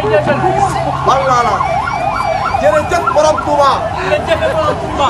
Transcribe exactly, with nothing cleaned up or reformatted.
Bal la la. Tire tèt pandan m touba. Tire tèt pandan m touba.